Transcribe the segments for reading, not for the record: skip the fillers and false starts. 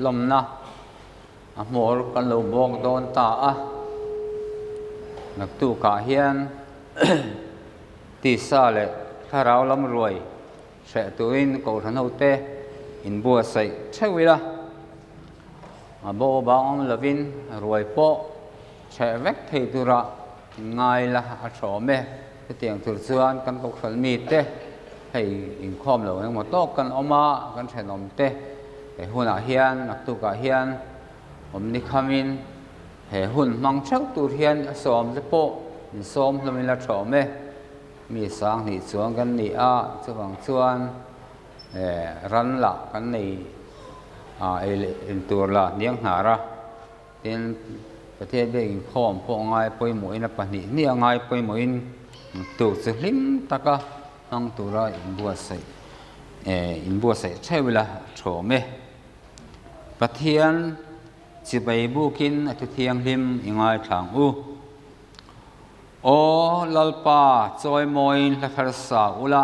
lawmna a hmawr kan lo bawk dawn ta a. Naktukah hian tisa leh thlarau lam ruai hreh turin kohhran hote inbuatsaih theuh ila, a bo bang awm lovin ruai pawh hreh vek thei tura ngai la a thawm e. Chutiang tur chuan kan kohhran mite hei inkhawm lo engemaw tawk kan awm a, kan thenawm te he hunah hian naktukah hian awm ni khamin he hun hmang theuh tur hian a sawm te pawh insawm hlawmin la thawm e. Mi sanghnih chuan kan ni a, chuvang chuan ran lah kan nei ei leh intur lah hniang hnar a. Tin, Pathian biak inkhawm pawh ngai pawimawhin a pahnih hnih a ngai pawimawhin tuk chu hlim taka hmang tura inbuatsaih inbuatsaih theuh ila a thawm e. Pathian chibai bukin a thu thianghlim i ngaithla ang u. Aw Lalpa, chawimawiin hla thar sa ula,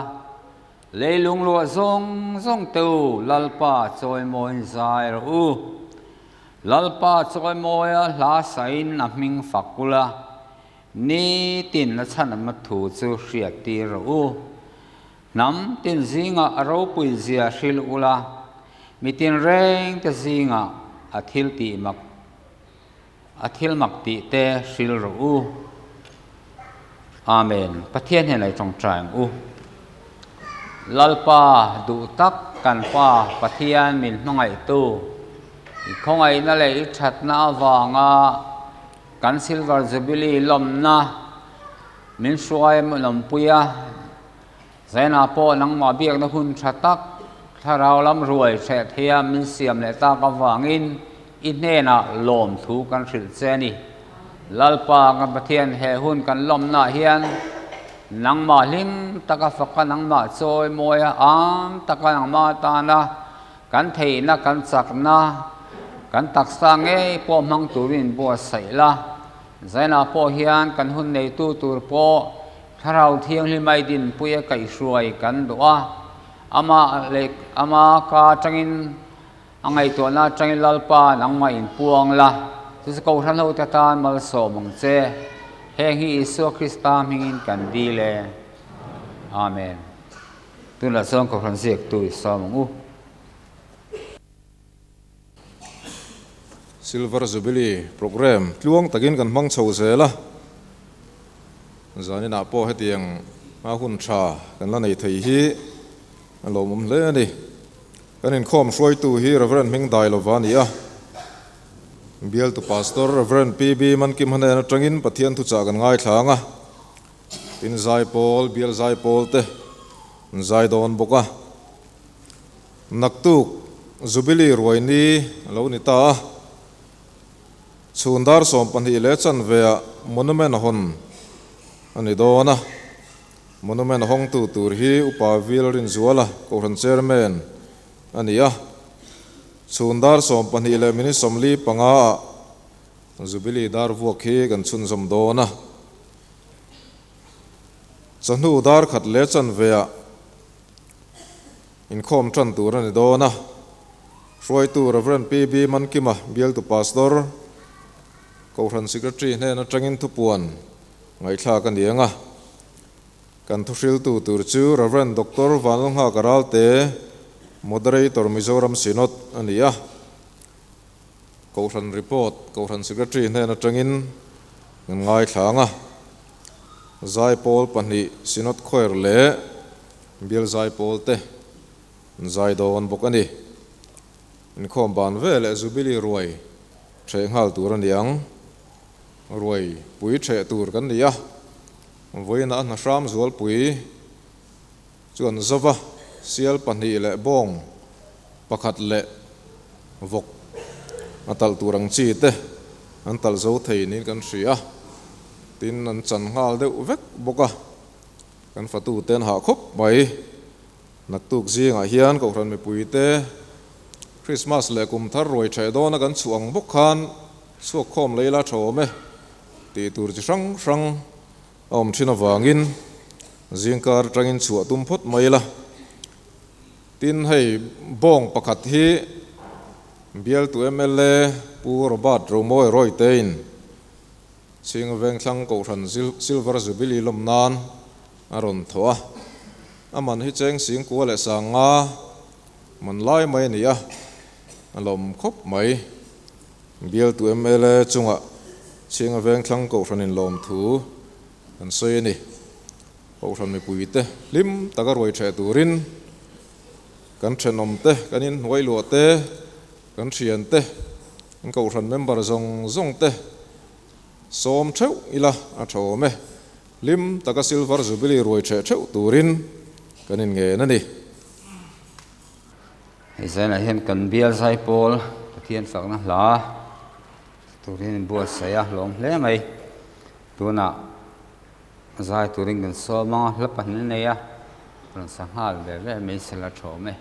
leilung luah zawng zawng te u, Lalpa chawimawiin zai rawh u. Lalpa chawimawia hla sain a hming fak ula, nitin a chhanamna thu chu hriat tir rawh u. Hnam tin zingah a ropui zia hrilh ula, mi tinreng te zingah a thil tih mak a thil mak tih te hrilh rawh u. Amen. Pathian hian a i tawngtai ang u. Lalpa duh tak kan Pa Pathian min hmangaihtu, i khawngaihna leh i thatna avanga kan Silver Jubilee lawmna min hruai lawmpui a, Zainah pawh nangmah biakna hun tha tak thlarau lam ruai hreh theia min siam leh tak avangin i hnenah lawmthu kan hrilh che a ni. Lalpa kan Pathian he hun kan lawmnaah hian nangmah hlim taka faka nangmah chawi mawia am taka nangmah atana kan theihna kan chakna kan taksa ngei pawh hmang turin buatsaih la. Zainah pawh hian kan hun neitu tur pawh Thlarau Thianghlim ai dinpui a kaihhruai kan duh a, amah leh ama ka atangin a ngaihtuahna atangin Lalpa nangmah inpuang la, chu chu Kohhran hote tan malsawm ang che. Heng hi Isua Krista hmingin kan dil e. Amen. Tunah chuan Kohhran ziaktu i sawm ang u. Silver Jubilee Programme tluang takin kan hmang chho zel a, zaninah pawh hetiang a hun tha kan la nei thei hi a lawmawm hle a ni. Kan inkhawm hruaitu hi Rev. Hmingdailova a ni a, Bialtu Pastor Rev. PB Mankim hnen atangin Pathian thuchah kan ngaithla ang a, tin Zaipawl, Bial Zaipawl te an zai dawn bawk a. Naktuk Jubilee ruai ni a lo ni ta a, chhun dar 12 leh chanveah monument hawn a ni dawn a. Monument hawngtu tur hi Upa Vil Rinzuala, Kohhran Chairman a ni a. Chhun dar 12 leh minute 45 ah Jubilee dar vuak hi kan chhunzawm dawn a. Chawhnu dar khat leh chanveah Inkhawm tan tur a ni dawn a, hruaitu Rev. PB Mankima, Bialtu Pastor, Kohhran Secretary hnen atangin thupuan ngaihthlak a ni ang a. Kan thuhriltu tur chu Rev. Doctor Vanlalnghaka Ralte, Moderator Mizoram Synod a ni a. Kohhran Report, Kohhran Secretary hnen atangin kan ngaithla ang a. Zaipawl pahnih Synod Choir leh Bial Zaipawl te an zai dawn bawk a ni. Inkhawm ban veleh Jubilee ruai ṭheh nghal tur a ni ang. Ruai pui ṭheh tur kan ni a, vawiinah a hna hram zualpui chuan zova sial pahnih leh bawng pakhat leh vawk a talh tur ang chi te an talh zo thei niin kan hria a, tin an chan nghal deuh vek bawk a. Kan fatu te an hah khawp mai. Naktuk zingah hian Kohhran mipui te Krismas leh kum thar ruai ṭheh dawna kan chhuah ang bawk khan chhuak khawm lei la ṭha awm e tih tur chi hrang hrang a awm ṭhin avangin zingkar aṭangin chhuah tum phawt mai la. Tin, hei bawng pakhat hi. Bialtu mla Pu Robert Romawi Rawitein Chhinga Vengthlang Kohhran Silver Jubilee lawm nan a rawn thawh a, a man hi cheng singkua leh sanga man lai mai a ni a, a lawm khawp mai. Bialtu mla chungah Chhinga Vengthlang Kohhranin lawmthu an sawi a ni. Kohhran mipuite hlim taka ruai theh turin kan thenawm te, kan inhnuai luah te, kan thian te, kan kohhran member zawng zawng te sawm theuh ila a tha awm e. Hlim taka Silver Jubilee ruai theh theuh turin kan inngen a ni. Hei zainah hian kan bial zaipawl Pathian fakna hla turin inbuatsaih a hlawm hle mai. Tunah Zai turin kan sawm ang a, hla pahnih a nei a, rawn sa nghal ve ve mai sela thawm e.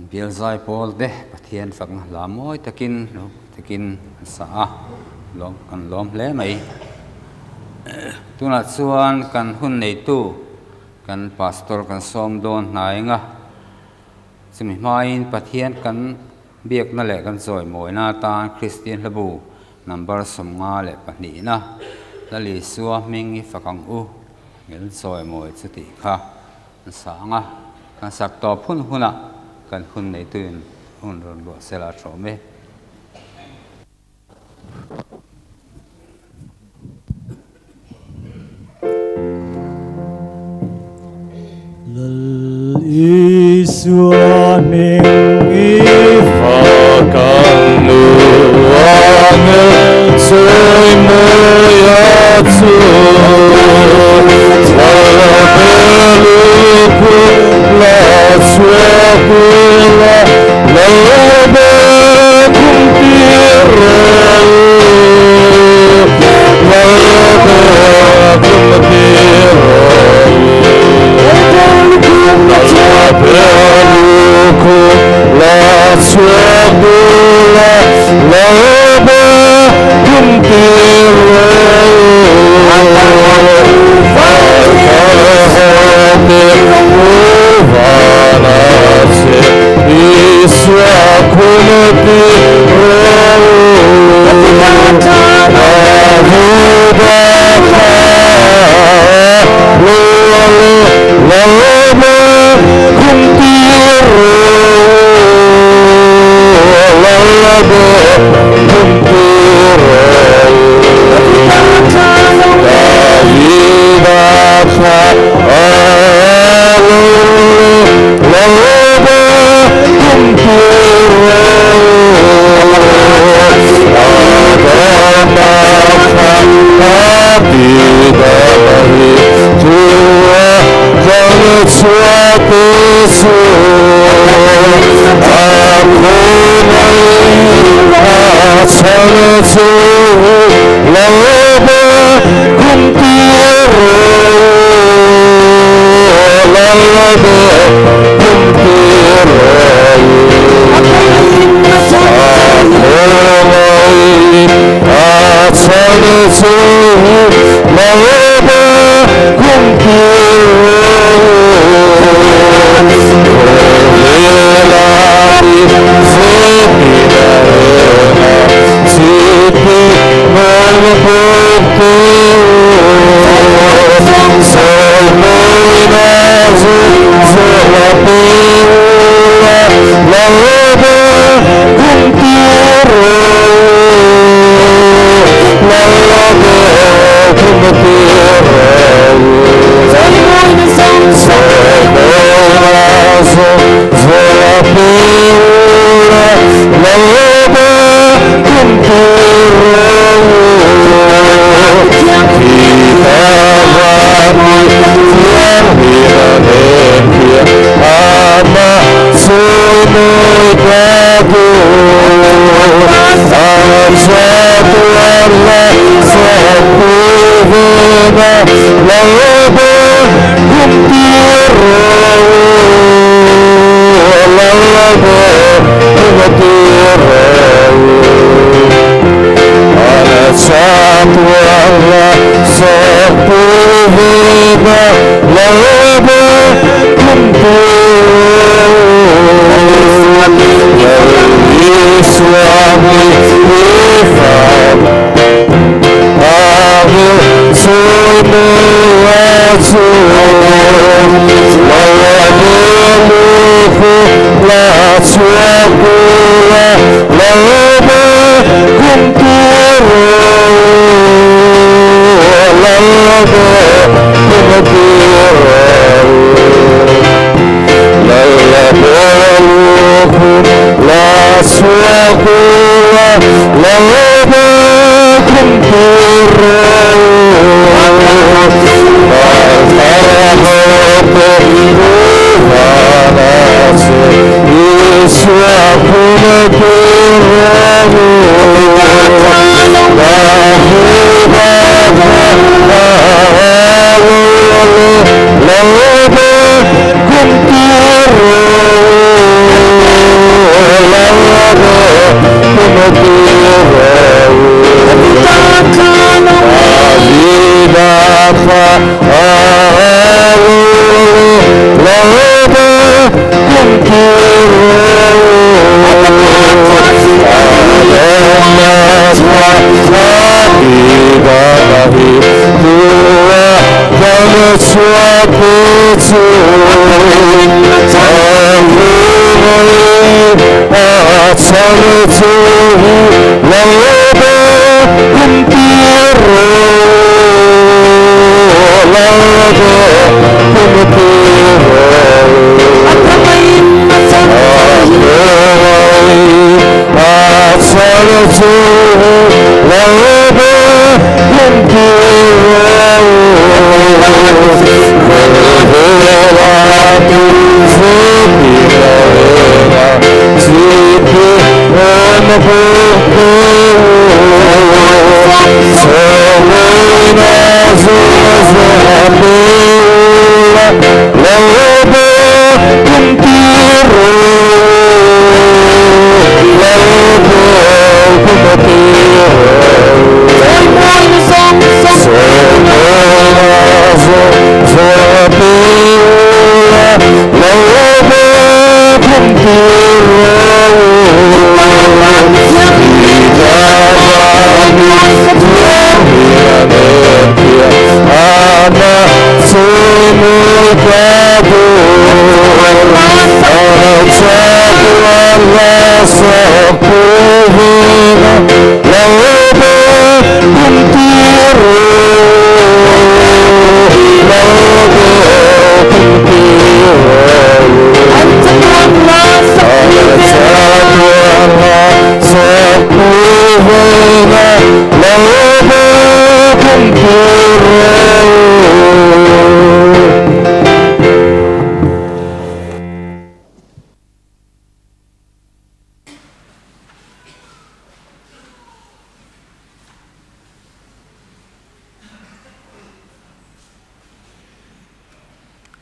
Bial zaipawl te Pathian fakna hla mawi takin ropui takin an sa a, lawm kan lawm hle mai. Tunah chuan kan hun neitu kan pastor kan sawm dawn hnai anga chumi hmain Pathian kan biakna leh kan chawimawina atan Kristian hlabu number 52 na Lal Isua hming i fak ang u ngel chawimawi chu tih kha an sa ang a, kan sak tawp hun hunah kan hun neituin hun rawn luah sela a ṭhawm e. Lal Isua hming i fak ang u, angel chawimawia chu Thlarabel u la chhuak ula, Lalbe kum tir rawh u, Lalbe kum tir rawh u. Lalbe u la chhuak ula, Lalbe kum tir rawh u.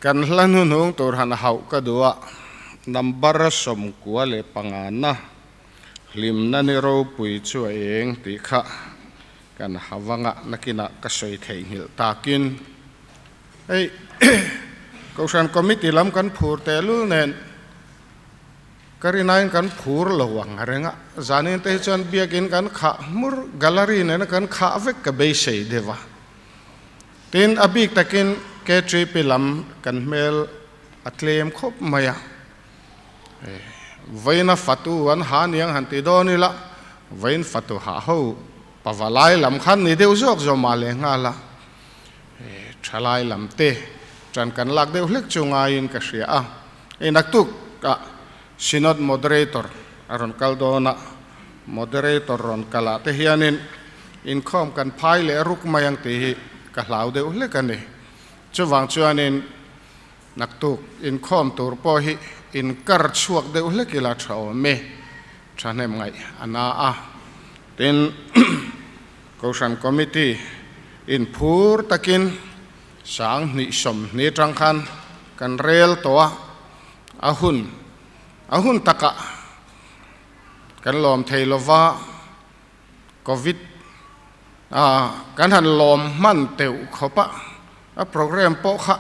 Kan hla hnuhnung tur han hauh ka duh a, number 15 na hlimna ni ropui chu a eng tih kha kan havanga nakinah ka sawi theihnghilh takin hei Kohhran Committee lam kan phur tehlul nen. Ka rinain kan phur lo ang reng a, zanin te hi chuan biakin kan khah hmur gallery nena kan khah vek ka beisei deuh a. Tin, a bik takin KTP lam kan hmel a tlem khawp mai a. Vawiina fatu an ha niang han ti dawn ila, vawiin fatu hah ho pavalai lam khan ni deuh zawk zawk mah leh nghal a. Thalai lam te tan kan lak deuh hlek chu ngaiin ka hria a. Hei naktuk ah Synod Moderator a rawn kal dawn a, Moderator rawn kal ah te hianin inkhawm kan phai leh ruk mai ang tih hi ka hlau deuh hlek a ni. Chuvang chuanin naktuk inkhawm tur pawh hi inkar chhuak deuh hlek ila tha awm e, thahnem ngaih a na a. Tin, Kohhran Committee in phur takin 20 sawmhnih atang khan kan rel tawh a, a hun a hun takah kan lawm thei lova, Covid a kan han lawm hman teuh khawp a, a program pawh kha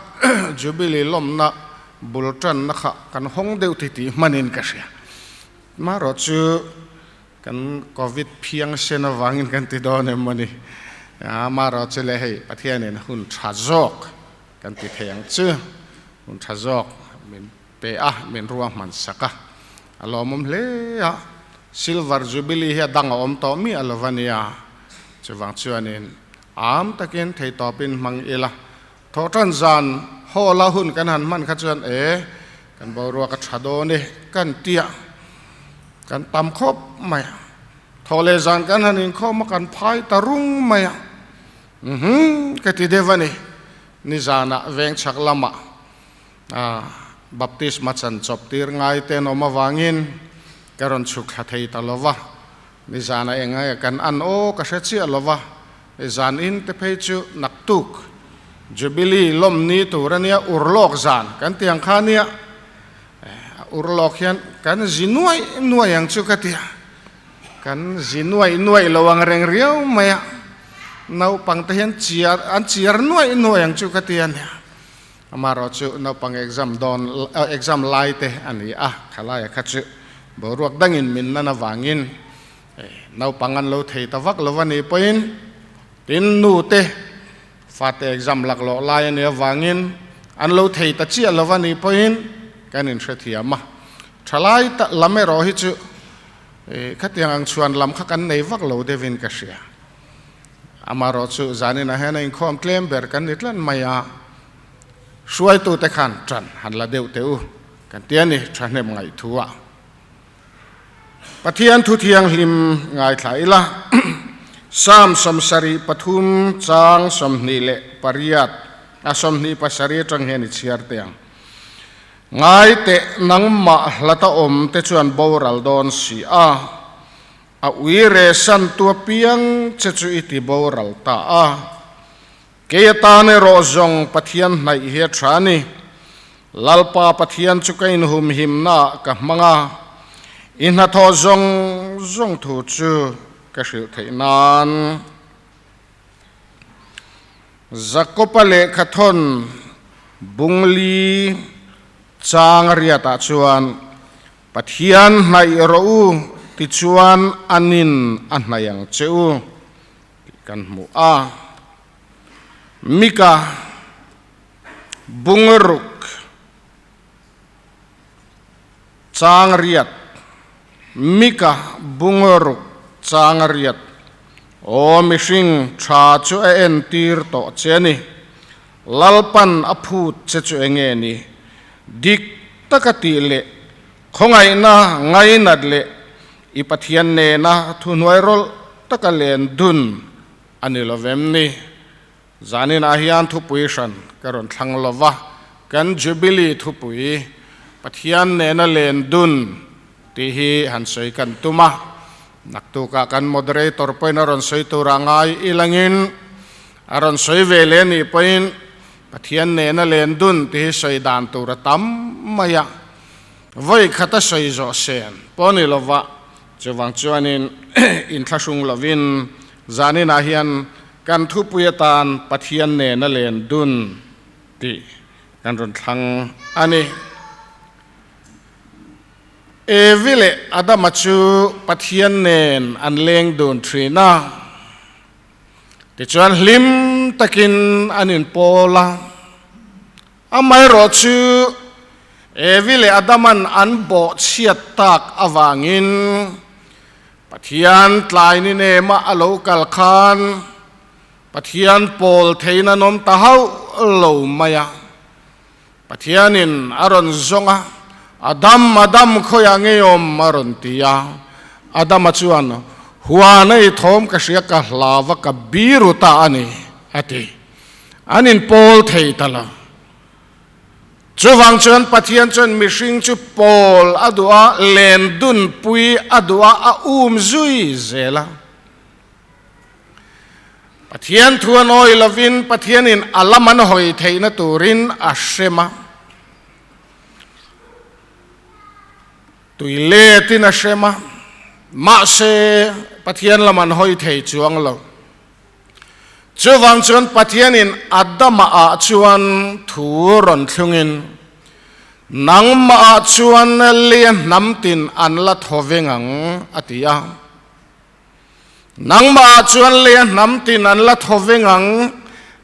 Jubilee lawmna bul tanna kha kan hawng deuh titih hmanin ka hria. Amaherawh chu Kan Covid phiang sen avangin kan ti dawn em mawni? Amaherawh chu le hei Pathianin hun tha zawk kan ti thei ang chu. Hun tha zawk min pe a, min ruahman sak a, a lawmawm hle a. Silver Jubilee hi a dang a awm tawh miah lo va nia. Chuvang chuanin am takin theitawpin hmang ila. Thawhtan zan hall a hun kan han hman kha chuan e, kan boruak a tha dawn e kan tia, kan tam khawp mai a. Thawh leh zan kan han inkhawm a, kan phai ta rung mai a. Uhum, ka ti deuh a ni. Nizanah veng chhak lamah baptisma chan chawp tir ngai te an awm avangin ka rawn chhuk thla thei ta lo va. Nizanah eng nge kan an aw ka hre chiah lo va. Zan in te phei chu naktuk Jubilee lawm ni tur a nia, urlawk zan kan ti ang kha nia, a urlawk hian kan zi nuaih nuaih ang chu ka ti a, kan zi nuaih nuaih lo ang reng riau mai a, naupang te hian chiar an chiar nuaih nuaih ang chu ka ti a nia, amaherawh chu naupang exam dawn exam lai te a ni a, khalaia kha chu boruak dangin min nan avangin Naupang an lo thei ta vak lo a nih pawhin tin nu te fate exam laklawh lai a nih avangin an lo thei ta chiah lo a nih pawhin kan inhrethiam a. Thalai lam erawh hi chu khatiang ang chhuan lam kha kan nei vak lo deuhin ka hria. Amaherawh chu zaninah hian a inkhawm tlem ber kan ni tlat mai a, hruaitute khan tan han la deuh teh u kan ti a ni thahnem ngaihthuah. Pathian thu thianghlim ngaithla ila, Psalm 73 chang 28 a 27 atang hian i chhiar teh ang. Ngai teh nangmah hlata awm te chuan boral dawn si a, a ui re san tu apiang che chu i ti boral ta a. Kei atan erawh zawng Pathian hnaih hi a tha a ni. Lalpa Pathian chu ka inhumhimnaah ka hmang a, i hnathawh zawng zawng thu chu ka hrilh theih nan. Jakoba lehkhathawn bungli chang riatah chuan, Pathian hnaih rawh u tichuan anin a hnaih ang che u. Tih kan hmu a. Mika bungruk chang riat Mika bungruk chang riat Aw mihring tha chu a entir tawh che a ni. Lalpan a phut che chu enge ni? Dik taka tih leh khawngaihna ngainat leh I Pathian nena thuhnuai rawlh taka len dun a ni lo vem ni? Zaninah hian thupui hran ka rawn thlang lo va, kan Jubilee thupui Pathian nena len dun tih hi han sawi kan tum a. Naktukah kan moderator pawhin a rawn sawi turah ngai ilangin a rawn sawi ve leh nih pawhin Pathian nena len dun tih hi sawi dan tur a tam mai a. Vawi khat a sawi zawh sen pawh ni lova, chuvang chuanin inthlahrung lovin zaninah hian kan thupui atan Pathian nena len dun tih kan rawn thlang a ni. Evi leh Adama chu Pathian nen an leng dun thin a. Tichuan hlim takin an inpawl a. Amaherawhchu Evi leh Adaman an bawhchhiat tak avangin Pathian tlai ni nema a lo kal khan Pathian pawl theiin an awm ta hauh lo mai a. Pathianin a rawn zawng a, Adam, Adam, khawiah ngei awm? a rawn ti a. Adama chuan, Huan a i thawm ka hria, ka hlau a, ka biru ta a ni, a ti. An inpawl thei ta lo. Chuvang chuan Pathian chuan mihring chu pawl a duh a, len dunpui a duh a, a um zui zel a. Pathian thu an awi lovin Pathianin a lam an hawi theihna turin a hrem a. Tui letin a hrem a, mahse Pathian lam an hawi thei chuang lo. Chuvang chuan Pathianin Adama ah chuan thu rawn thlungin, Nangmah ah chuan lia hnam tin an la thaw veng ang, a ti a. Nangmah ah chuan leia hnam tin an la thaw veng ang,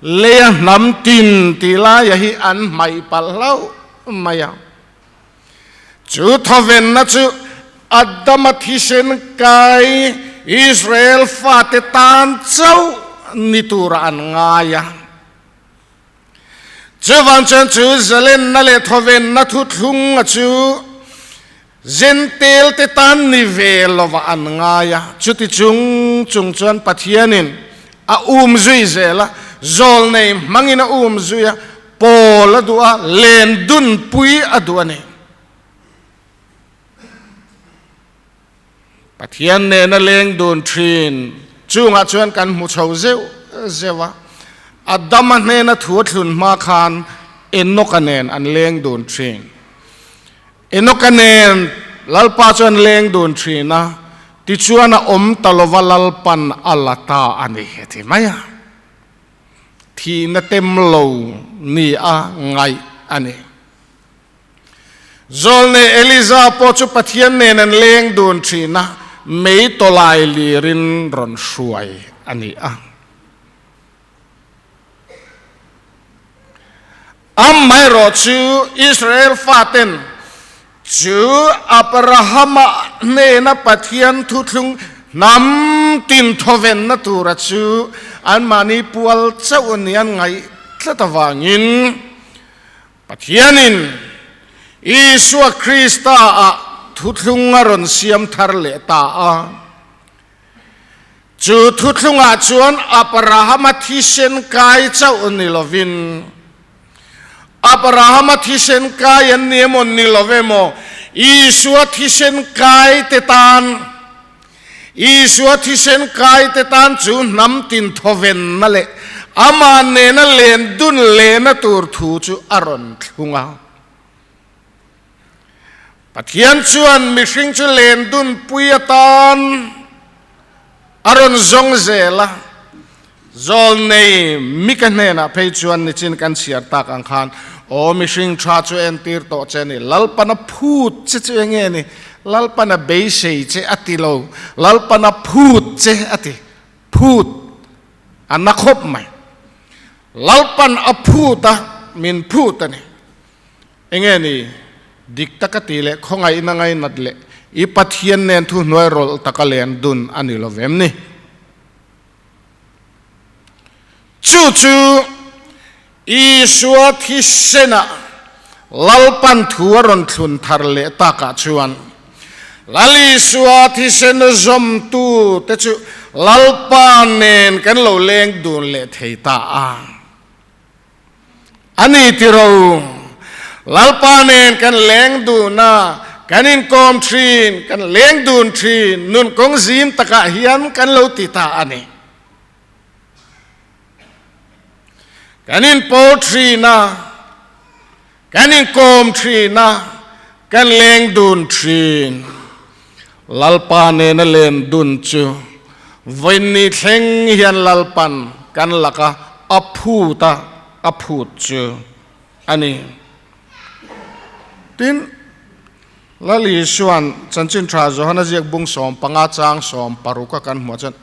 leia hnam tin tih laia hi an hmaih palh hlauh mai a. Chu thawvenna chu Adama thisen kai Israel fate tan chauh ni turah an ngai a. Chuvang chuan chu zalenna leh thawvenna thuthlunga chu Jentail te tan ni ve lovah an ngai a, chuti chung chung chuan Pathianin a um zui zel a, zawlnei hmangin a um zui a, pawl a duh a, len dunpui a duh a ni. Pathian nena leng dun thin chungah chuan kan hmu chho zeuh zeuh a, Adama hnena thu a thlun hma khan Enoka nen an leng dun thin. Enoka nen Lalpa chuan leng dun thin a, tichuan a awm ta lova Lalpan a la ta a ni a ti mai a. Thihna tem lo ni a ngaih a ni. Zawlnei Eliza pawh chu Pathian nen an leng dun thin a, mei tawlai lirin rawn hruai a ni a. Amaherawh chu Israel faten chu Abrahama hnena Pathian thuthlung hnam tin thawvenna tura chu anmahni pual chauh ni an ngaih tlat avangin Pathianin Isua Krista-ah thuthlung a rawn siam thar leh ta a. Chu thuthlungah chuan Abrahama thisen kai chauh ni lovin, Abrahama thisen kai an ni emaw ni lo emaw, Isua thisen kai te tan, Isua thisen kai te tan chu hnam tin thawvenna leh amah nena len dun lehna tur thu chu a rawn thlung a. Pathian chuan mihring chu len dun pui atan a rawn zawng zel a, Zawlnei Mika hnenah phei chuan nichin kan chhiar tak ang khan, Aw mihring tha chu entir tawh che a ni, Lalpana phut che chu enge ni? Lalpana beisei che a ti lo, Lalpana phut che a ti, phut a na khawp mai. Lalpan a phut a, min phut a ni. Enge ni? Dik taka ti leh khawngaihna ngainat leh i Pathian nen thuhnuai rawlh taka len dun a ni lo vem ni? Chu chu Isua thisenah Lalpan thu a rawn thlun thar leh takah chuan Lal Isua thisen zawmtu te chu Lalpa nen kan lo leng dun leh thei ta a. A ni tiro, Lalpa nen kan leng dun a, kan inkawm thin, kan leng dun thin, nun kawng zim takah hian kan lo ti ta a ni. Kan inpawl thin a, kan inkawm thin a, kan leng dun thin. Lalpa nena len dun chu vawiinni thleng hian Lalpan kan laka a phut a, a phut chu a ni. Tin. Lal Isua'n Chanchin Tha Johana ziak bung 15 chang 60 a kan hmuah chuan,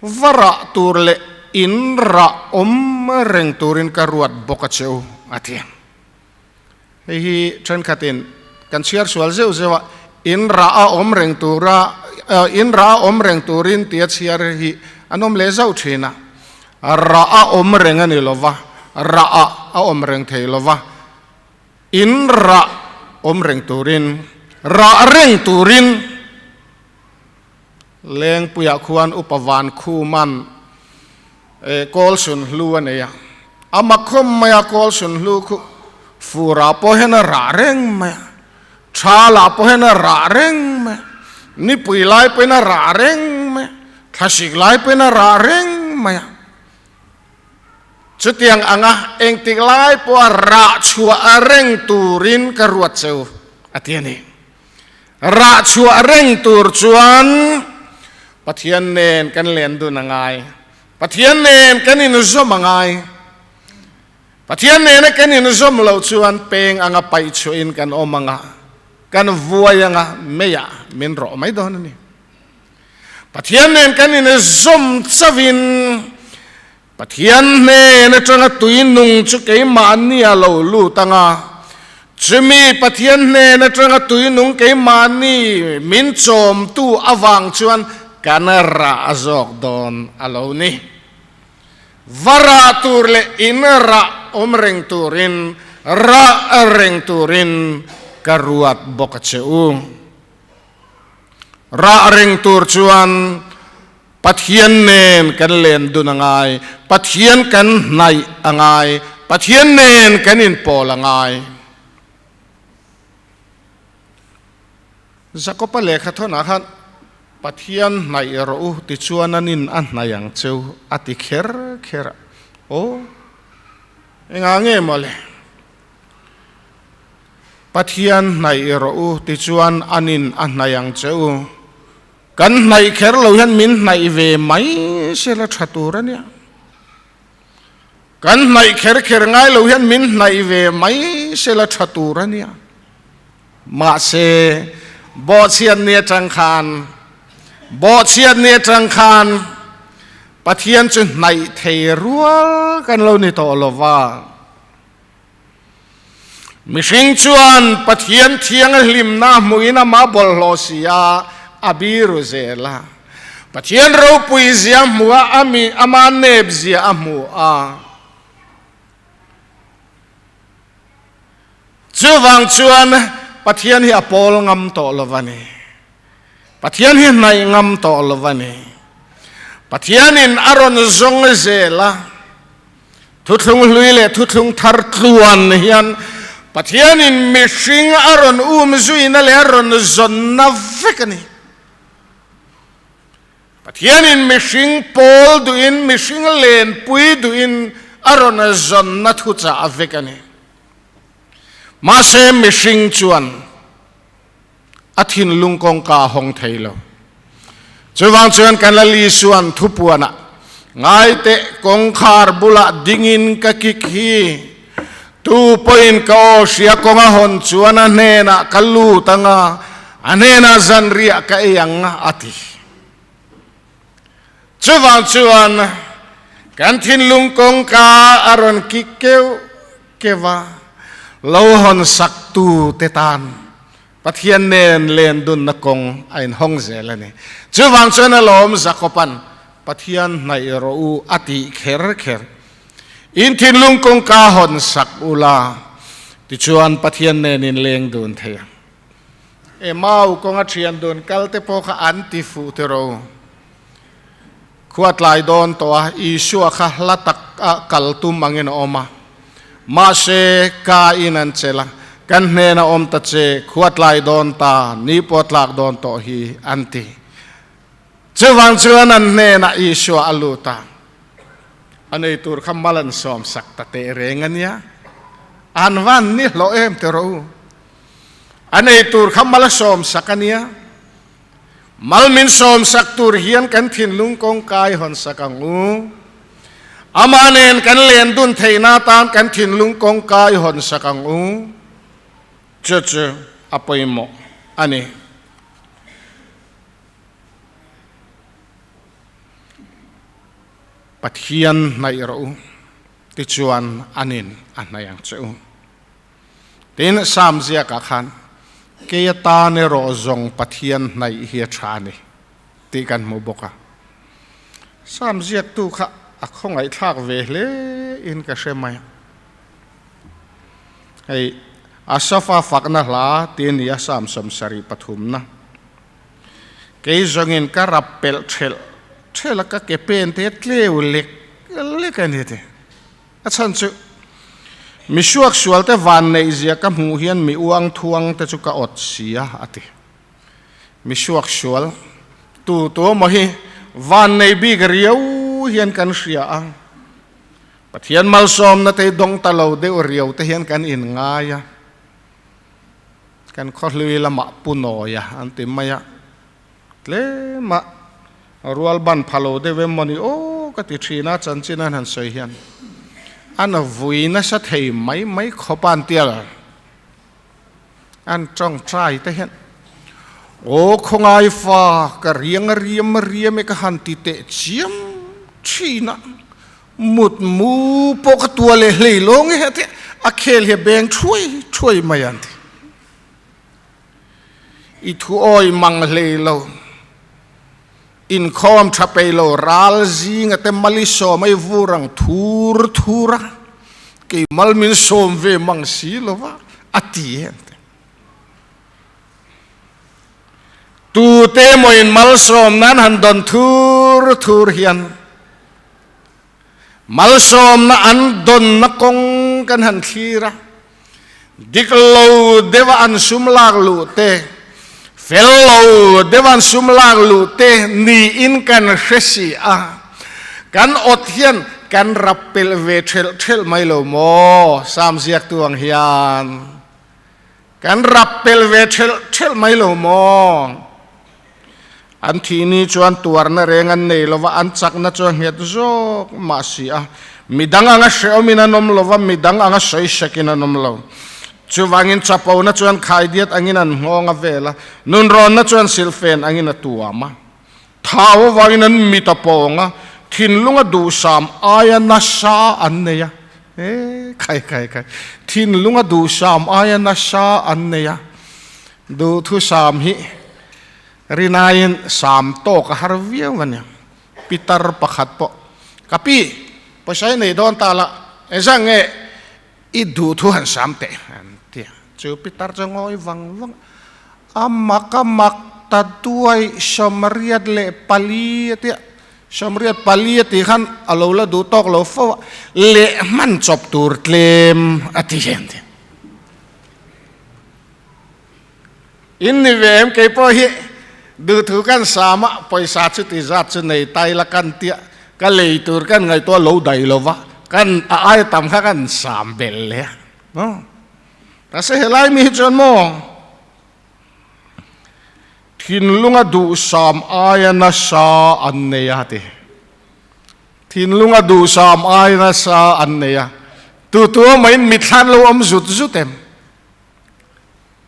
Va rah tur leh in rah awm reng turin ka ruat bawk a che u, a ti. Hei hi thenkhatin kan chhiar sual zeuh zeuh a, in rah a awm reng tura, in rah a awm reng turin tia chhiar hi an awm leh zauh thin a. Rah a awm reng a ni lo va, rah ah a awm reng thei lo va, in rah awm reng turin, rah reng turin Lengpuiah khuan Upa Vankhuman kawl sunhlu a nei a, a mak khawm mai a, kawl sunhlu khu furah pawh hian a rah reng mai a, thalah pawh hian a rah reng mai a, nipui lai pawhin a rah reng mai a, thlasik lai pawhin a rah reng mai a. Chutiang anga engtik lai pawha rah chhuah reng turin ka ruat cheu a ti a ni. Rah chhuah reng tur chuan Pathian nen kan len dun a ngai. Pathian nen kan inzawm a ngai. Pathian nena kan inzawm loh chuan peng anga paih chhuahin kan awm anga, kan vuai anga meiah min rawh mai dawn a ni. Pathian nen kan inzawm chauhin Pathian hnen atanga tui nung chu keimahni a lo lut anga, chumi Pathian hnen atanga tui nung keimahni min chawmtu avang chuan kan rah zawk dawn a lo ni. Va rah tur leh in rah awm reng turin, rah reng turin ka ruat bawk a che u. Rah reng tur chuan Pathian nen kan len dun a ngai, Pathian kan hnaih a ngai, Pathian nen kan inpawl a ngai. Jakoba lehkha thawnah khan Pathian hnaih rawh u tichuan an in a hnaih ang cheu a ti kher kher a. Aw, engah nge mawle? Pathian hnaih rawh u tichuan an in a hnaih ang cheu. Kan hnaih kher lo hian min hnaih ve mai sela tha tur a nia. Kan hnaih kher kher ngai lo hian min hnaih ve mai sela tha tur a nia. Mahse, bawhchhiat ni atang khan, bawhchhiat ni atang khan Pathian chu hnaih thei rual kan lo ni tawh lo va. Mihring chuan Pathian thiang a hlimna hmuhin amah bawlhhlawh si a, a biru zel a. Pathian ropui zia hmu a, a mi ama nep zia a hmu a. Chuvang chuan Pathian hi a pawl ngam tawh lo va ni. Pathian hi hnaih ngam tawh lo va ni. Pathianin a rawn zawng zel a. Thuthlung hlui leh thuthlung thar tluan hian Pathianin mihring a rawn um zuina leh a rawn zawnna vek a ni. Pathianin mihring pawl duhin, mihring lenpui duhin a rawn zawnna thuchah vek a ni. Mahse mihring chuan a thinlung kawngka a hawng thei lo. Chuvang chuan kan Lal Isua'n thupuanah, Ngaiteh kawngkhar bulah dingin ka kik hi, tu pawhin ka aw hria kawng a hawn chuan a hnenah ka lut ang a, a hnenah zanriah ka ei ang a ti. Chuvang chuan kan thinlung kawngka a rawn kik keuh keuh a, lo hawn saktu te tan Pathian nen len dunna kawng a inhawng zel a ni. Chuvang chuan a lawm Jakoban Pathian hnaih rawh u a tih kher kher. In thinlung kawngka hawn sak ula, tichuan Pathian nen in leng dun thei ang. E mau kawnga thian dun kal te pawh kha an ti fuh ti ro. Khua tlai dawn tawh a, Isua kha hla tak a kal tum angin a awm a. Mahse, ka in an chelh a, kan hnena awm ta che, khua tlai dawn ta, ni pawh tlak dawn tawh hi, an ti. Chuvang chuan an hnenah Isua a lut a, a nei tur kha mal an sawmsak ta teh reng a nia. An van ni hlawh em ti rawh u. A nei tur kha mal a sawmsak a nia. Mal min sawmsak tur hian kan thinlung kawngkai hawnsak ang u. Amah nen kan len dun theihna atan kan thinlung kawngkai hawnsak ang u. Chu chu a pawimawh. a ni. Pathian hnaih rawh u, tichuan anin a hnaih ang che u. Tin, Sam ziakah khan, Kei atan erawh zawng Pathian hnaih hi a tha a ni, tih kan hmu bawk a. Sam ziaktu kha a khawngaihthlak ve hle in ka hre mai a. Hei, Asafa fakna hla ti a ni a, Sam 73na. Kei zawngin ka rap pelh thelh thelh a, ka ke pen te tleu lek lek a ni ti. A chhan chu mi suaksual te van neih zia ka hmuh hian mi uang thuang te chu ka awt si a, a ti. Mi suaksual tu tu emaw hi van nei bik riau hian kan hria a, Pathian malsawmna te hi dawng ta lo deuh riau te hian kan inngai a. Kan khawhlui lamah pu nawia an ti mai a, tlema rual ban pha lo deuh em mawni aw ka ti thin a, chanchin an han sawi hian an vui nasa thei mai mai khawp a an ti a, an tawngtai te hian aw khawngai fa ka riang a riam a riam e ka han ti teh chiam thin a. Mut mu pawh ka tua leh hlei lo nge a ti a khel hi a beng thuai thuai mai an ti. I thu awi mang hlei lo, inkhawm tha pei lo ral zinga te mali sawm ai vur ang thur thur a, kei mal min sawm ve mang si lo va a ti an ti. Tute emaw in malsawm nan han dawn thur thur hian malsawmna an dawnna kawng kan han thlir a, dik lo deuha an sum lak luh te, fel lo deuha an sum lak luh te niin kan hre si a, kan awt hian kan rap pelh ve thelh thelh mai lo maw, Sam ziaktu ang hian. Kan rap pel ve thelh thelh mai lo maw? An thih ni chuan tuarna reng an nei lo va, an chakna chu a nghet zawk mah si a. Midang anga hrehawmin an awm lo va, midang anga sawisakin an awm lo. Chuvangin chapona chuan khaidiat angin an nghawng a vel a, nunrawnna chuan silhfen angin a tuam a. Thau avangin an mit a pawng a, thinlunga duhsam aia nasa an nei a. E, khai khai khai. Thinlunga duhsam aia nasa an nei a. Duhthusam hi rinaiin sam tawk a har viau a ni. Pitar pakhat pawh, Ka pi, pawisa hi nei dawn ta la, engzah nge i duhthu han sam teh? an ti a. Chu pitar chu ngawi vang vang a, A mak a mak ta duai 84 a tia. 84 a tih khan a lo la duh tawk lo fo a, leh hman chawp tur tlem a ti hian ti. In ni ve em kei pawh hi duhthu kan sam a, pawisa chu ti zat chu nei tai la kan tia, ka lei tur kan ngaihtuah lo dai lo va, kan a ai tam kha kan sam bel leh a. Mahse helai mi hi chuan maw Thinlunga duhsam aia nasa an nei a ti. Thinlunga duhsam aia nasa an nei a. Tu tu emaw-in mitthlan lo awm zut zut em?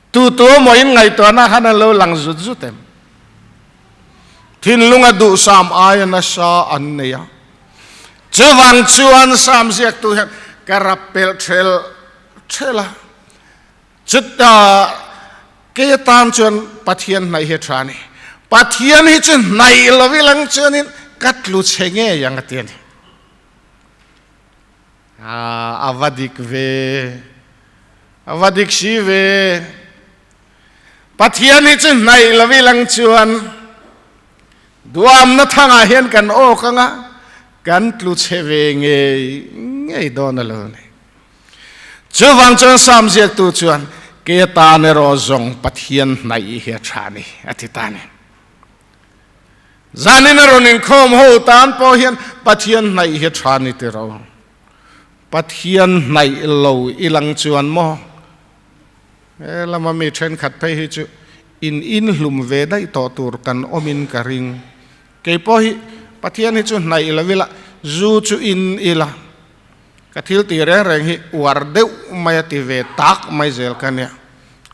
Tu tu emaw-in ngaihtuahna khan an lo lang zut zut em? Thinlunga duhsam aia nasa an nei a. Chuvang chuan Sam ziaktu hian ka rap pelh thelh thelh a. Chutah kei atan chuan Pathian hnaih hi a tha a ni. Pathian hi chu hnaih lo ilang chuanin ka tlu chhe ngei ang a ti a ni. A va dik ve, a va dik si ve. Pathian hi chu hnaih lo ilang chuan duamna thangah hian kan awk anga kan tlu chhe ve ngei ngei dawn a lo ni. Chuvang chuan Sam ziaktu chuan, Kei atan erawh zawng Pathian hnaih hi a tha ni, a ti ta ni. Zanin a rawn inkhawm ho tan pawh hian Pathian hnaih hi a tha ni ti ro. Pathian hnaih lo i lang chuan maw? He lama mi thenkhat phei hi chu in inhlum ve daih tawh tur kan awmin ka ring. Kei pawh hi Pathian hi chu hnaih lo ila, zu chu in ila. Ka thil tih reng reng hi uar deuh mai a ti ve tak mai zel ka nia.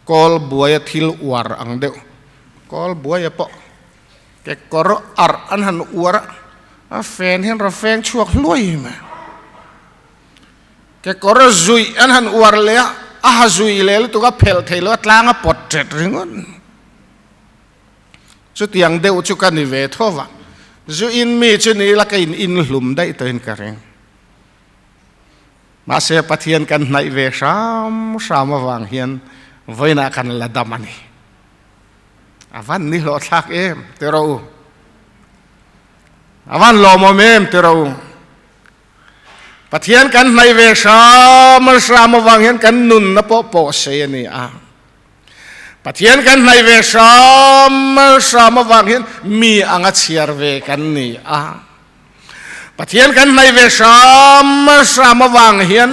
Kawl buaia thil uar ang deuh. Kawl buaia pawh kekawr arh an han uar a, a fen hian ra feng chhuak hluai mai. Kekawr zuih an han uar leh a, a ha zui leh lutuk a phelh thei lo a, tlang a pawt ṭet ringawt. Chutiang deuh chu ka ni ve tho va, zu in mi chu ni ila ka in inhlum daih tawhin ka ring. Mahse Pathian kan hnaih ve hram hram avang hian vawiinah kan la dam a ni. A van ni hlawhthlak em ti rawh u. A van lawmawm em ti rawh u. Pathian kan hnaih ve hram hram avang hian kan nunna pawh pawh sei a ni a. Pathian kan hnaih ve hram hram avang hian mi anga chhiar ve kan ni a. Pathian kan hnaih ve hram hram avang hian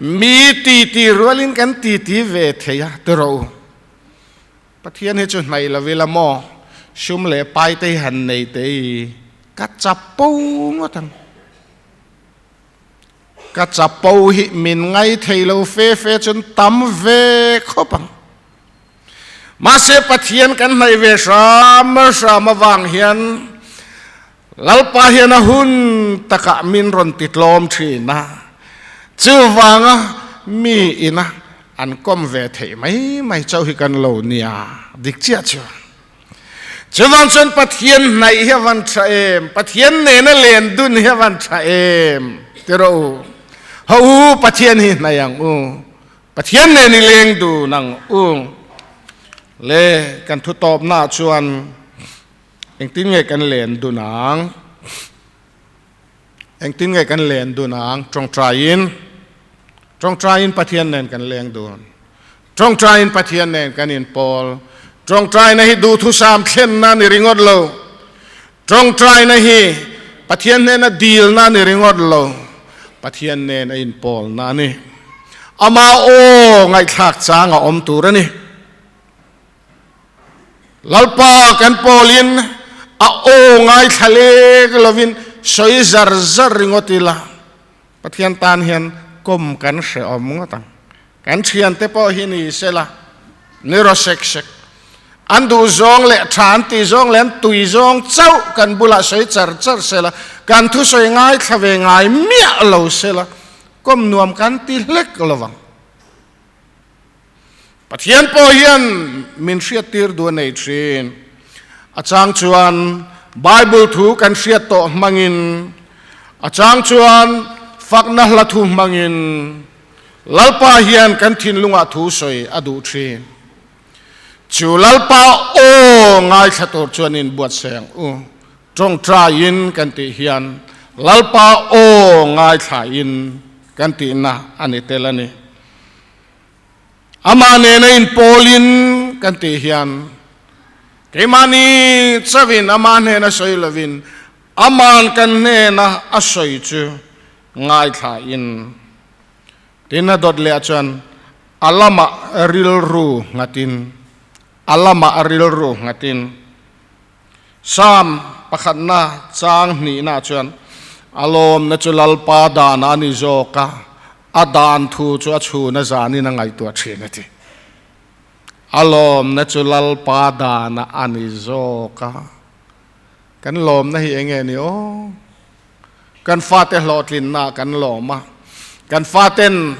mi titi rualin kan titi ve thei a ti rawh u. Pathian hi chu hnaih lo ila maw, sum leh pai te hi han nei te i ka chapo ngawt ang. Ka chapo hi min ngai thei lo fe fe chuan tam ve khawp ang. Mahse Pathian kan hnaih ve hram hram avang hian Lalpa hian a hun takah min rawn ti tlawm thin a, chuvanga mi ina an kawm ve theih mai mai chauh hi kan lo nia, dik chiah chuan. Chuvang chuan Pathian hnaih hi a van tha em, Pathian nena len dun hi a van tha em ti rawh u. Ho u, Pathian hi hnaih ang u, Pathian nen i leng dun ang u. Le kan thu tawpnaah chuan Engtin nge kan len dun ang? Engtin nge kan len dun ang? Tawngtaiin, tawngtaiin Pathian nen kan leng dun. Tawngtaiin Pathian nen kan inpawl. Tawngtaina hi duhthusam thlenna ni ringawt lo. Tawngtaina hi Pathian hnena dilna ni ringawt lo. Pathian nen a inpawlna a ni. Ama aw ngaihthlak chang a awm tur a ni. Lalpa kan pawlin a aw ngaithla lek lovin sawi zar zar ringawt ila, Pathian tan hian kawm kan hrehawm ngawt ang. Kan thiante pawh hi ni sela, ni raw sek sek. An duh zawng leh tha an tih zawng leh an tui zawng chauh kan bulah sawi char char sela, kan thusawi ngaithla ve ngai miah lo sela, kawm nuam kan ti hlek lovang. Pathian pawh hian min hriattir duh a nei thin. A chang chuan Bible thu kan hriat tawh hmangin, a chang chuan fakna hla thu hmangin Lalpa hian kan thinlungah thu sawi a duh thin. Chu Lalpa aw ngaithla tur chuan inbuatsaih ang u. Tawngtaiin kan tih hian Lalpa aw ngaithlain kan tihna a ni tel a ni. Amah nena inpawlin kan tih hian keimahni chauhin amah hnena sawi lovin aman kan hnena a sawi chu ngaithlain tin a dawt leh ah chuan a lamah rilru nghatin a lamah rilru nghatin Psalm pakhatna chang hnihna chuan a lawmna chu Lalpa danah a ni zawk a, a dan thu chu a chhun a zanin a ngaihtuah thin a ti. A lawmna chu Lalpa danah a ni zawk a. Kan lawmna hi eng nge ni aw? Kan fate hlawhtlinna kan lawm a, kan faten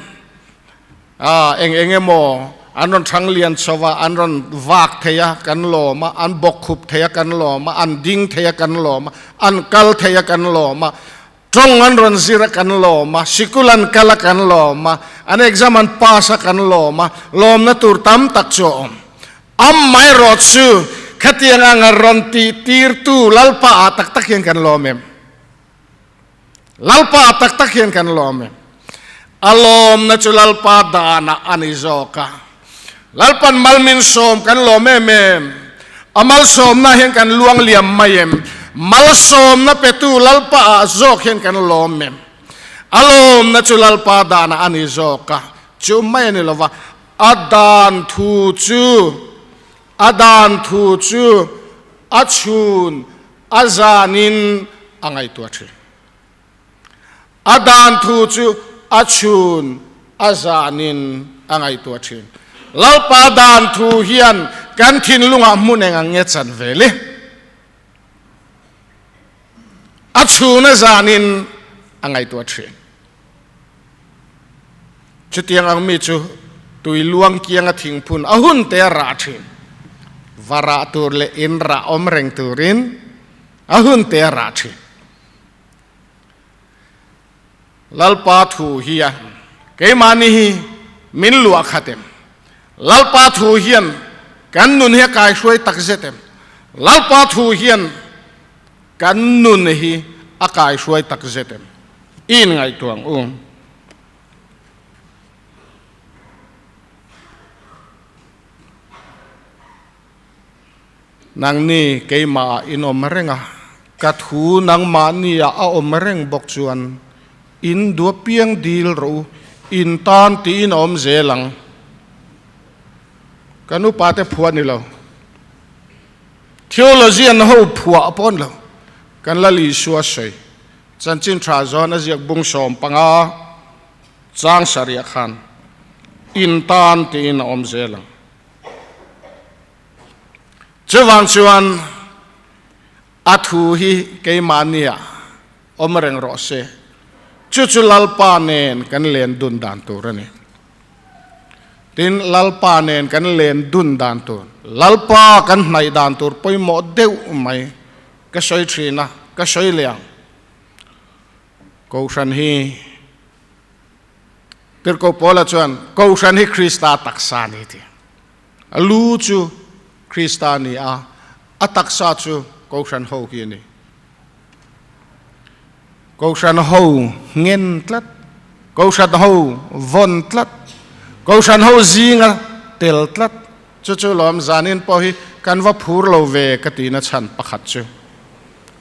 A, eng eng emaw an rawn thang lian chho a, an rawn vak thei a, kan lawm a, an bawk khup thei a, kan lawm a, an ding thei a, kan lawm a, an kal thei a, kan lawm a, tawng an rawn zir a, kan lawm a, sikul an kal a, kan lawm a, an exam an pass a, kan lawm a, lawmna tur tam tak chu a awm. Amaherawhchu, khatiang anga rawn tih tirtu Lalpa ah tak tak hian kan lawm em? Lalpa tak tak hian kan lawm em? A lawmna chu Lalpa danah a ni zawk a. Lalpan mal min sawm kan lawm em em. A malsawmna hian kan luang liam mai em? Malsawmna petu Lalpa ah zawk hian kan lawm em? A lawmna chu Lalpa danah a ni zawk a. Chu mai a ni lova, a dan thu chu, a dan thu chu a chhun A zanin a ngaihtuah thin. A dan thu chu a chhun a zanin a ngaihtuah thin. Lalpa dan thu hian kan thinlungah hmun eng ang nge chan vel i? A chhuna zanin a ngaihtuah thin. Chutiang ang mi chu tui luang kianga thingphun a hun te a rah thin. Va rah tur leh in rah awm reng turin a hun te a rah thin. Lalpa thu hian keimahni hi min luah khat em? Lalpa thu hian kan nun hi a kaihruai tak zet em? Lalpa thu hian kan nun hi a kaihruai tak zet em? I inngaihtuah ang u. Nangni keimahah in awm reng a, ka thu nangmahniah a awm reng bawk chuan in dua piang dil rawh u, in tan tiin a awm zel ang. Kan upate phuah ni lo, theologian ho phuah pawh ni lo, kan Lal Isua sawi chanchin tha zawn a ziak bung 15 chang sarih khan in tan tiin a awm zel ang. Chuvang chuan a thu hi keimahnia awm reng rawh se. Chu chu Lalpa nen kan len dun dan tur a ni. Tin, Lalpa nen kan len dun dan tur, Lalpa kan hnaih dan tur pawimawh deuh mai ka sawi thin a, ka sawi leh ang. Kohhran hi Tirhkoh Paula chuan Kohhran hi Krista taksa a ni ti. A lu chu Krista a ni a, a taksa chu Kohhran ho hi a ni. Kohhran ho ngen tlat, Kohhran ho vawn tlat, Kohhran ho zinga tel tlat, chu chu lawm zanin pawh hi kan va phur lo ve ka tihna chhan pakhat chu.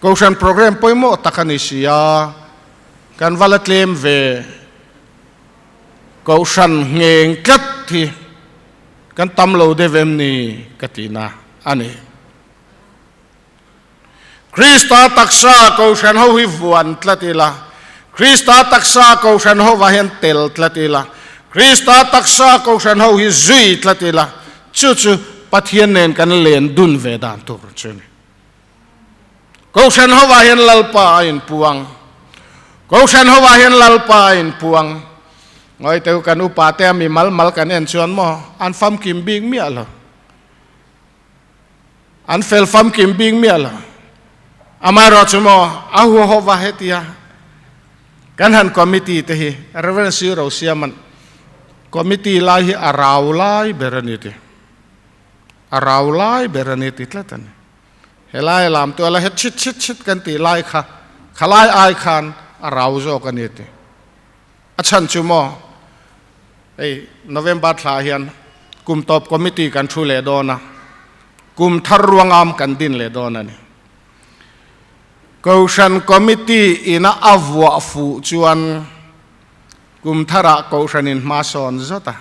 Kohhran program pawimawh tak a ni si a. Kan va la tlem ve. Kohhran ngheng tlat hi kan tam lo deuh em ni ka tihna a ni. Krista taksa kohhran ho hi vuan tlat ila, Krista taksa kohhran hovah hian tel tlat ila, Krista taksa kohhran ho hi zui tlat ila, chu chu Pathian nen kan len dun ve dan tur chu a ni. Kohhran hovah hian Lalpa a inpuang. Kohhran hovah hian Lalpa a inpuang. Ngawi teu kan upa te a mi mal mal kan en chuan maw an famkim bik miah lo. An fel famkim bik miah lo. Amaherawh chu maw a hu hova hetia kan han committee te hi Reverend Sir Rosiaman committee lai hi a rau lai ber a ni ti. A rau lai ber a ni ti tlat a ni. Helai lam tuala he chhit chhit chhit kan tih lai kha khalai ai khan a rau zawk a ni ti. A chhan chu maw hei November thla hian kum tawp committee kan thu leh dawn a, kum thar ruangam kan din leh dawn a ni. Kohhran committee ina a vuah fuh chuan kum tharah kohhranin hma sawn zawt a.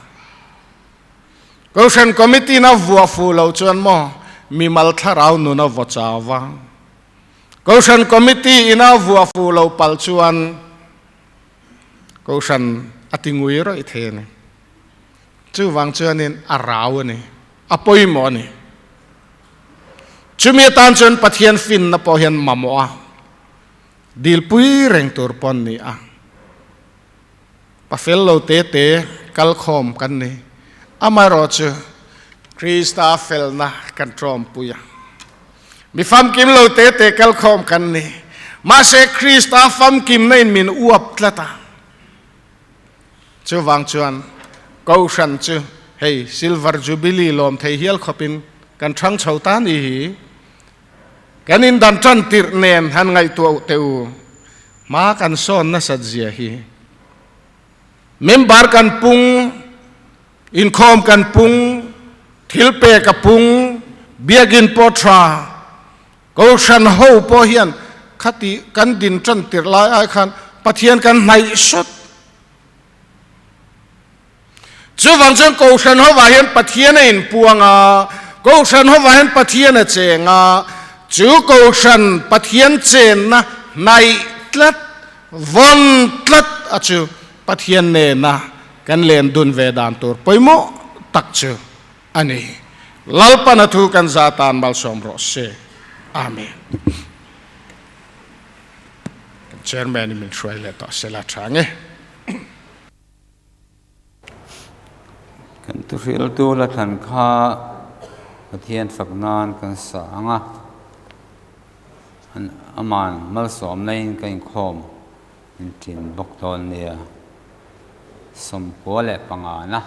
Kohhran committee na vuah fuh loh chuan maw mimal thlarau nun a vaw chau va. Kohhran committee ina vuah fuh loh palh chuan kohhran a ti ngui rawih thei a ni. Chuvang chuanin a rau a ni, a pawimawh a ni. Chumi atan chuan Pathian finna pawh hian mamawh a, dilpui reng tur pawh an ni a. Pafel lo te te kal khawm kan ni. Amaherawh chu Krista felna kan tawmpui a. Mi famkim lo te te kal khawm kan ni. Mahse Krista famkimna in min uap tlat a. Chuvang chuan Kohhran chu hei Silver Jubilee lawm thei hial khawpin kan thang chho ta ni hi. Kan indan tan tirh nen han ngaihtuah teh u, hma kan sawn nasat zia hi. Member kan pung, inkhawm kan pung, thil pek a pung, biakinn pawh tha, kohhran ho pawh hian khati kan din tan tirh lai ai khan Pathian kan hnaih sawt. Chuvang chuan Kohhran hovah hian Pathian a inpuang a, Kohhran hovah hian Pathian a cheng a, chu Kohhran Pathian chenna hnaih tlat, vawn tlat a chu Pathian nena kan len dun ve dan tur pawimawh tak chu a ni. Lalpan a thu kan za tan malsawm rawh se. Amen. Kan chairman in min hruai leh tawh sela tha nge. Kan thuhriltu la thlan kha Pathian fak nan kan sa ang a, aman malsawmna in ka inkhawm inṭin bawk dawn nia. 95 na.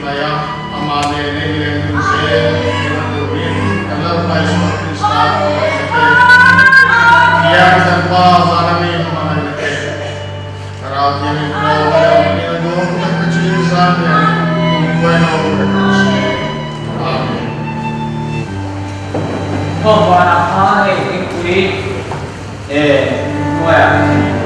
hnaih a, amah nen en leh nun zel theihna turin kan Lalpa Isua Krista hmangaihna te, Thiam kan Pa vana mi hmangaihna te, Thlarau Thianghlim tlawm leh awmhmel nuam tak te chu inzam nen kumkhuain a awm reng ang che. Amen. Thawm vanah khan hei thingpui eh hnuaiah.